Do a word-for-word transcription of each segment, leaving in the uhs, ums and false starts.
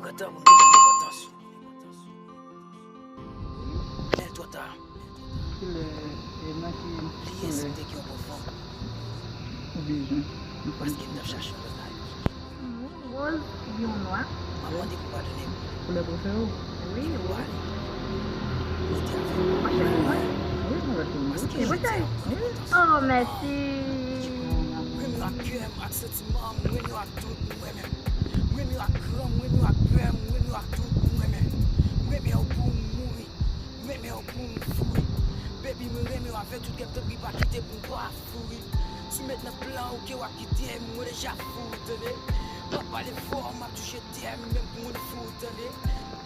Ata pou m te konn enpòtans ou. Men l twò ta. Kilè, e nan ki, bliye si m te gen yon bon fanm. Ou bezwen. Paske m t ap chache yon lòt ayo. Woz oubyen yon nwa? M ap mande pou w padone m. Koulè prefere w? Wi, woz. Rete avè m. Mwen cheri, wi. Wi, mwen rete. Paske jan w di a, mwen kontan. Oh, mèsi. M renmen w ak kè m, ak santiman m, m renmen w ak tout mwen menm. M renmen w ak gran m, m renmen w ak pè m, m renmen w ak tout mwen menm. M renmen w pou m mouri, m renmen w pou m fouri. Baby, mwen renmen w avè tout kè m, tanpri pa kite pou m pa fouri. Si w met nan plan w ke w ap kite m, mwen deja fou, tande. M ap pale fò, m ap touche tè m, menm pou moun fou, tande.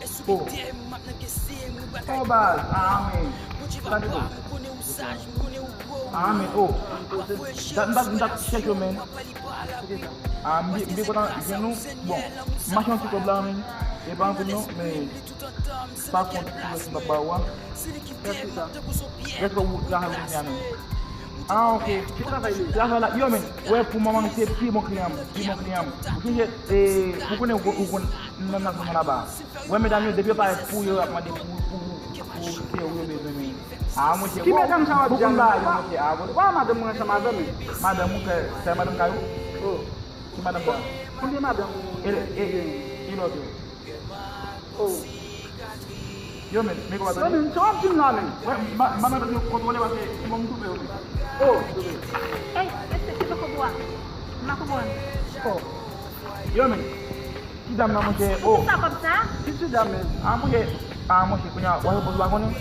E sou biten m, m ap nan kese m, mwen pral kay pou mwen. Oh, baz, ah, men. Bondye papa, mwen konnen ou saj, mwen konnen ou gwo. Ah, men, oh. M t ap, m t ap chèche w, men. Ah, m byen, m byen kontan jwenn ou. Bon, m mache yon ti kòb la, men. E pa anpil non, men. Pa kont ki lòt m t ap ba ou a. Kèlkeswa. Rèske ou travay ou kounye a menm. Ah, ok. Ki travay li? Travay la. Yo, men, wè, pou manman nou se pi bon kliyan m, pi bon kliyan m. Ou sonje, e, ou konnen, ou, ou konn nan, nan, nan laba. Wè, medam yo, depi yo parèt pou yo, y ap mande pou, pou, pou se ou yo bezwen, men. Ah, monchè, ki medam sa w ap di a, monchè? Ah, bon. Wa madanm mwen ansanm avè m. Madanm ou, kè, kè madanm kay ou? Oh. Ki madanm sa? Konbyen madanm ou gen? E, e, e lòt yo? Oh. Yo, men, men kòman tande? Yo, men, sa w ap di m la, men? Wè, ma, madanm yo kontwole paske se bon m toufe yo, men. Oh, toufe. Ey, èske se poko bwa? M pa konprann. Oh. Yo, men, ti dam nan, monchè, oh. Pou ki sa kòb sa? Ki ti dam, men? Ah, monchè, ah, monchè, kounye a, wè, yo pa konnen.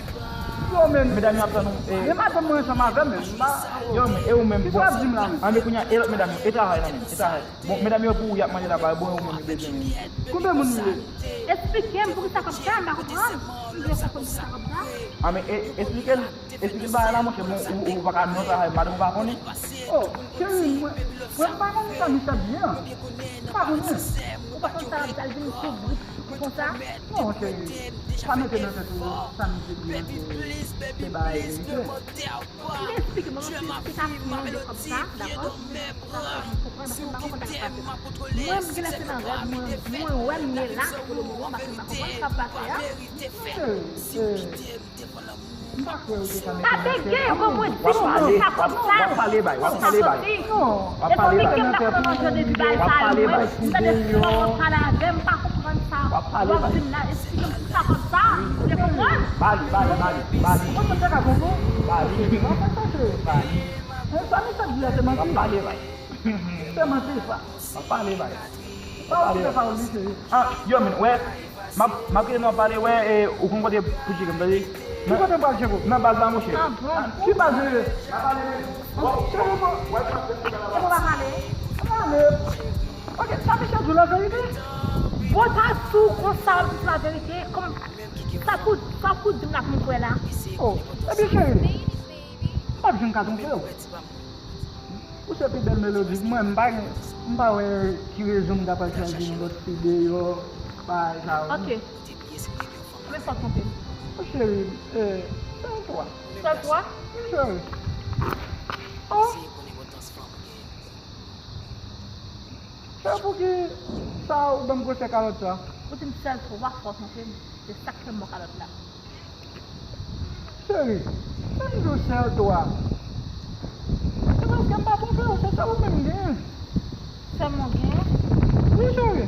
Yo, men. Medam yo ap tann ou, e. Men madanm mwen ansanm avè m, men. M pa, oh. Yo, men, e ou menm, bon. Ki sa w ap di m la, men? Ah, men kounye a, e lòt medam yo, e travay la, men, e travay. Bon, medam yo pou y ap manje la, ba yo, bon, yo menm yo bezwen. Konbyen moun li ye? Esplike m poukisa kòb sa, m pa konprann. M vle konprann poukisa kòb sa. Ah, men, e, esplike l, esplike l bagay la, monchè, bon, ou, ou pa ka nan travay, madanm ou pa konnen. Oh, cheri, mwen, mwen m pa konn sa misye ap di a. M pa konnen. Ou pa konn sa l ap di a, l vin tou brut konsa. Non, cheri, pa mete nan tèt ou sa misye di a, se, se bagay verite. Li esplike mwen yon ti eksplikasyon de kòb sa, dakò? Sa fè mwen konprann, paske m pa konprann sa k ap pase la. Mwen, m gen lè se nan rèv, mwen, mwen wè m ye la, pou le moman, paske m pa konprann sa k ap pase a. Monchè, eh, m pa kwè ou te ka mete nan tèt ou. Pa bege, bon, mwen di nou, sa kòb sa, w ap pale bay, w ap pale bay. W ap pale bay. W ap pale bay. Mwen, m tande fò w ap pale avè m, m pa konprann sa w ap di m la, esplike m sa kòb sa, ou te konprann? Bali, bali, bali, bali. Mwen, mwen te ka konprann. Bali. Mwen fè sa, cheri. Bali. Men sa misye di a, se manti. W ap pale bay. Se manti, sa. W ap pale bay. W ap pale bay. Ah, yo, men, wè, m ap, m ap kite nou ap pale, wè, e, ou konn kote pou tcheke m, tande? Ki kote m pral tcheke w? Nan baz la, monchè. Ah, bon? Ki baz li ye? Cheri, bon. E pou pa pale? Pale. Ok, sa misye di w la verite? Bon, ta di w konsa, w ap di w la verite, kòm sa pou, sa pou di m la pou m kwè la. Oh, ebyen, cheri, m p ap janm ka twonpe w. Ou se pi bèl melodi. Mwen, m pa gen, m pa wè ki rezon m ta pral chwazi yon lòt fi deyò, bagay sa yo. Ok. Men fòk twonpe m. Oh, cheri, eh, sèl twa. Sèl twa? Wi, cheri. Oh. Cheri, pouki sa ou ban m gwosè kalòt sa? Ou di m sèl twa fòk twonpe m. Se sa k fè m ba w kalòt la. Cheri, lè m di w sèl twa, se paske m pa twonpe w, se sèl ou menm m genyen. Sèl mwen w genyen? Wi, cheri.